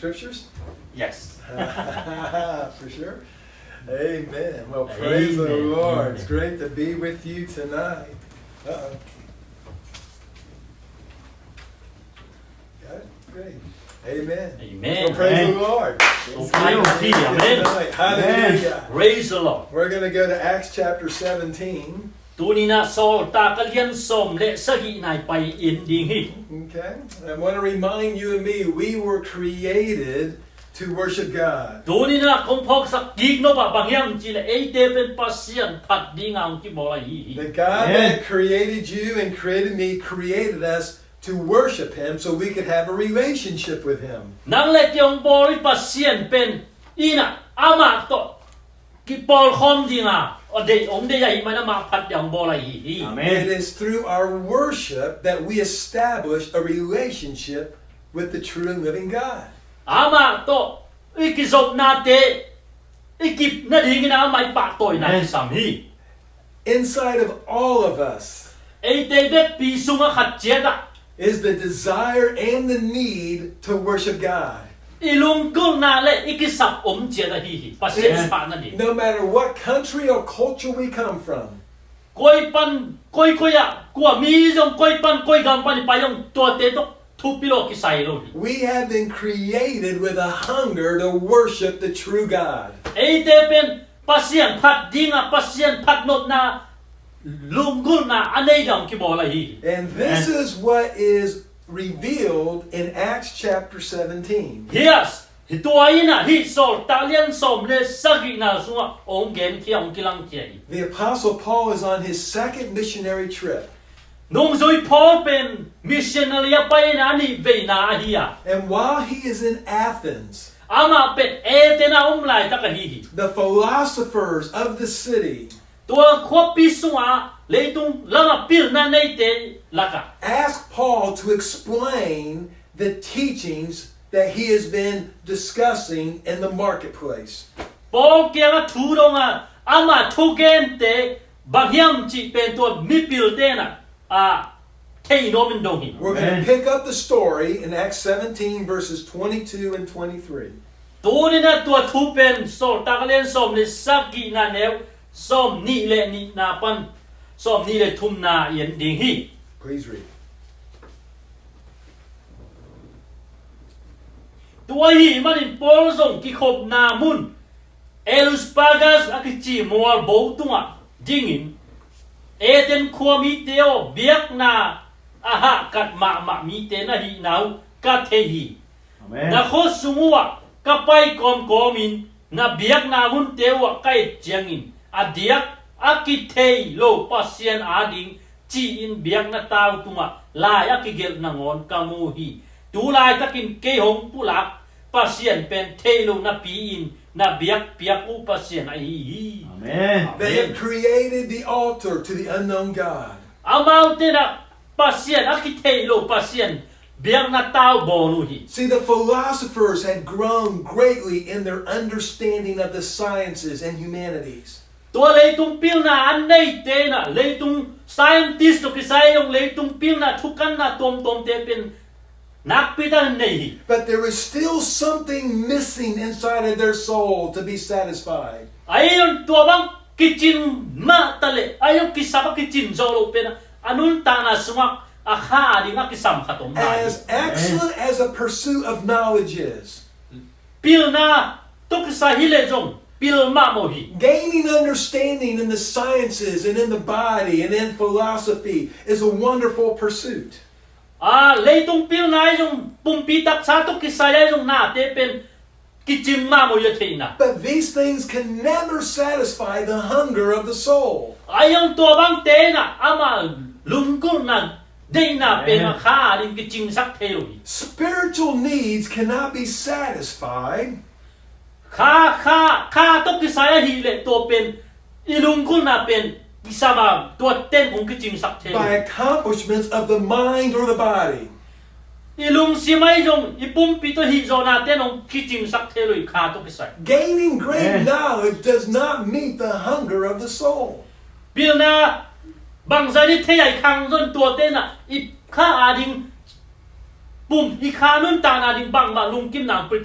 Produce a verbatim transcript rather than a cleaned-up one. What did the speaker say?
Scriptures? Yes. For sure. Amen. Well, praise the Amen. Lord. Amen. It's great to be with you tonight. Uh-oh. Got it? Great. Amen. Amen. Well, praise the Lord. Amen. Hallelujah. Praise the Lord. We're gonna go to Acts chapter seventeen. Tuni-in ah Sawltak a lian sawm le sagihna i pai-in ding hi. Okay. I want to remind you and me, we were created to worship God. Tuni-in ah kong phawksak kik nop ah bang hiam cih leh eite pen Pasian phat dingin hong kibawl ahi hi. The God that created you and created me created us to worship Him so we could have a relationship with Him. Nang le kei hong bawl i Pasian pen in ah amah tawh kipawlkhawm dingin a deih, hong deih ahih manin amah phat dingin hong bawl ahi hi. Amen. It is through our worship that we establish a relationship with the true and living God. Amah tawh i kizopnate i kip nadingin amah i pahtawina kisam hi. Inside of all of us, eite vekpi sungah khat ciat ah, is the desire and the need to worship God. I lunggulhna le i kisap om ciat ahi hi. Pasian phat nading. No matter what country or culture we come from, koi pan koi koi ah, kua mi zong, koi pan koi gam pan i pai zong, tuate tawh thupi lo kisai lo hi. We have been created with a hunger to worship the true God. Eite pen Pasian phat dingin, Pasian phat nopna lunggulhna a nei dingin kibawl ahi hi. And this is what is revealed in Acts chapter seventeen. Yes. Hi tua in ah hih Sawltak lian sawm le sagihna sungah hong genkhia, hong kilangkhia hi. The Apostle Paul is on his second missionary trip. Nungzui Paul pen missionary a paina a nih veina ahi a. And while he is in Athens, amah pen Athens a om laitak ahi hi. The philosophers of the city, tua khuapi sunga leitung lama pilna neite lakah, ask Paul to explain the teachings that he has been discussing in the marketplace. Paul kiangah thu dong a, ama thugente bang hiam cih pen tua mipilte in ah, a, thei nuam in dong hi. We're gonna pick up the story in Acts seventeen, verses twenty-two and twenty-three. Tuni-in ah tua thu pen Sawltak a lian sawm le sagihna neu sawm nih le nihna pan sawm nih le thumna i en ding hi. Please read. Tua ahih manin Paul zong kikhopna mun Areopagus a kici mualbo tungah dingin, Athens khua mite aw, biakna a hahkat mahmah mite na hihna uh ka thei hi. Amen. Na khua sung uhah ka pai kawmkawmin na biakna hunte uhah ka et ciangin a diak a kithei lo Pasian ading ci-in biakna tau tungah lai a kigelh nangawn ka mu hi. Tu laitakin kei hong pulak Pasian pen thei lo napi-in na biakpiak uh Pasian ahi hi. Amen. They have created the altar to the unknown God. Amaute in ah Pasian a kithei lo Pasian biakna tau bawl uh hi. See, the philosophers had grown greatly in their understanding of the sciences and humanities. Tua leitung pilna a neite in ah leitung scientist tawh kisai zong leitung pilna thukanna tuamtuamte pen nakpi takin nei hi. But there is still something missing inside of their soul to be satisfied. Ahi zong tua bang kicin mah ta leh, ahi zong kisap a kicin zawh loh pen a nuntakna sungah a kha ading a kisam khat om lai hi. As excellent as a pursuit of knowledge is, pilna tawh kisai hi leh zong pil mahmah hi. Gaining understanding in the sciences and in the body and in philosophy is a wonderful pursuit. A, leitung pilna ahi zong, pumpi taksa tawh kisai ahi zong nate pen kicing mahmah hi a theihna. But these things can never satisfy the hunger of the soul. Ahi zong tua bangte in ah ama lunggulhna deihna pen a kha ading kicingsak thei lo hi. Spiritual needs cannot be satisfied. Kha, kha, kha tawh kisai ahih leh tua pen i lunggulhna pen kisam a, tua ten kong kicingsak thei lo hi. By accomplishments of the mind or the body. I lungsim ahi zong, i pumpi tawh hih zawhna ten hong kicingsak thei lo hi, kha tawh kisai. Gaining great knowledge does not meet the hunger of the soul. Pilna bangzah in i thei a, i khang zong tuate in ah i kha ading pum, i kha nuntakna ding bangmah lungkimna hong pia